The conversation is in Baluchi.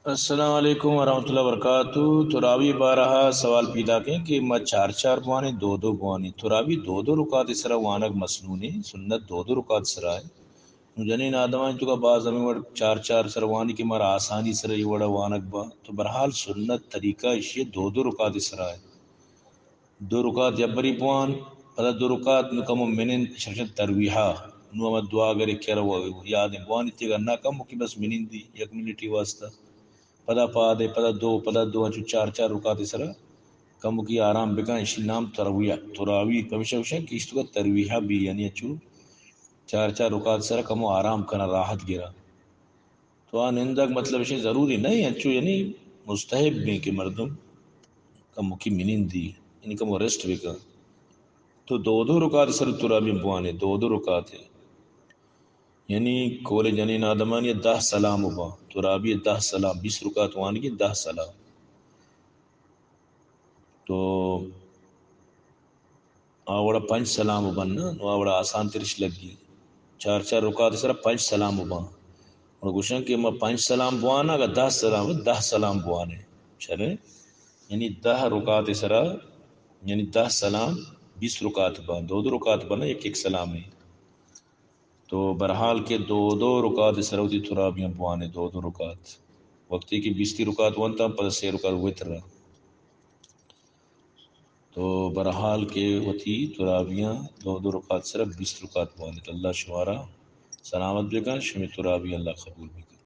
السلام علیکم ورحمۃ اللہ وبرکاتہ۔ تراوی بارہ سوال پیدا کیں کہ ما چار چار بوانیں، دو دو بوانیں۔ تراوی دو دو رکعت سرا وانگ مسنونیں، سنت دو دو رکعت سرا ہے۔ نو جنین آدمان تو کا باز ہمیں وڑ چار چار سرا وانی کہ مارا آسانی سرا یہ وڑا وانگ با۔ تو برحال سنت طریقہ اشی دو دو رکعت سرا ہے۔ دو رکعت یبری بوان، پدا دو رکعت نو کمو منند، شرشن ترویحا۔ نو ہما دعا گرے کرا یادیں بوانی تیگا نہ کمو کہ بس منندی یک منٹی واسطہ۔ پدا پادے، پدا دو، پدا دو، انچو چار چار رکعت سرا کمو کی آرام بکن، اشی نام ترویح، تراوی پمیشا گوشن کہ اشتگا ترویحا بھی، یعنی انچو چار چار رکعت سرا کمو آرام کنا، راحت گرا۔ تو آ نندگ مطلب اشی ضروری نہیں، انچو یعنی مستحب بھی کہ مردم کمو کی منندی، یعنی کمو ریسٹ بکن۔ تو دو دو رکعت سر تراوی بوانے، دو دو رکعت، یعنی کول جنین آدمانی دہ سلام با، تراوی دہ سلام، بیست رکعت وانگی دہ سلام۔ تو آ وڑا پنچ سلام بن نا، نو آ وڑا آسان ترش لگی۔ چار چار رکعت سرا پنچ سلام بن۔ اور گوشن کہ ما پنچ سلام بوانا، اگر دہ سلام، دہ سلام بوانے۔ چلے؟ یعنی دہ رکعت سرا، یعنی دہ سلام، بیست رکعت بن، دو دو رکعت بن، ایک ایک سلام ہے۔ تو برحال کے دو دو رکعت سرا وتی تراویاں بوانے، دو دو رکعت۔ وقتی کہ بیستی رکعت ونتا، پدا سے رکعت وتر۔ تو برحال کے وتی تراویاں دو دو رکعت سرا بیست رکعت بوانت۔ اللہ شمارا سلامت بکن، شمی تراوی اللہ قبول بکن۔